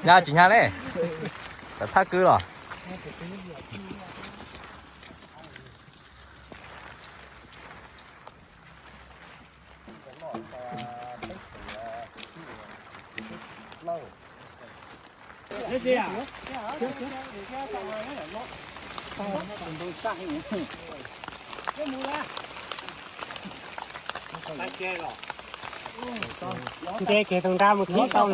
Hnyav tsis hnyav ne? Tam thab kwb los. Nce kiag tus nra mus thib tau.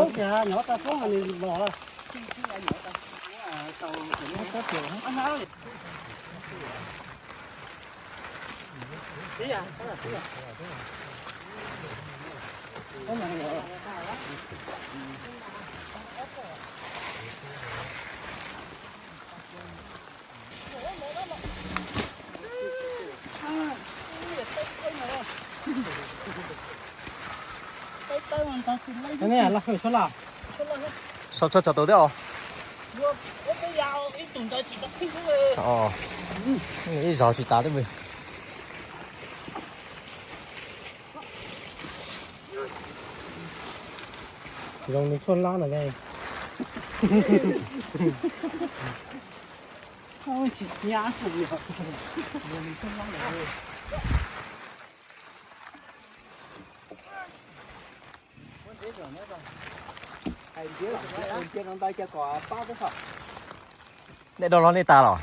Sau tso tso tus thiab os. Ib zog tsis tas twb. Zoo li tshuaj lab no ne. Nej dog los nej tas los?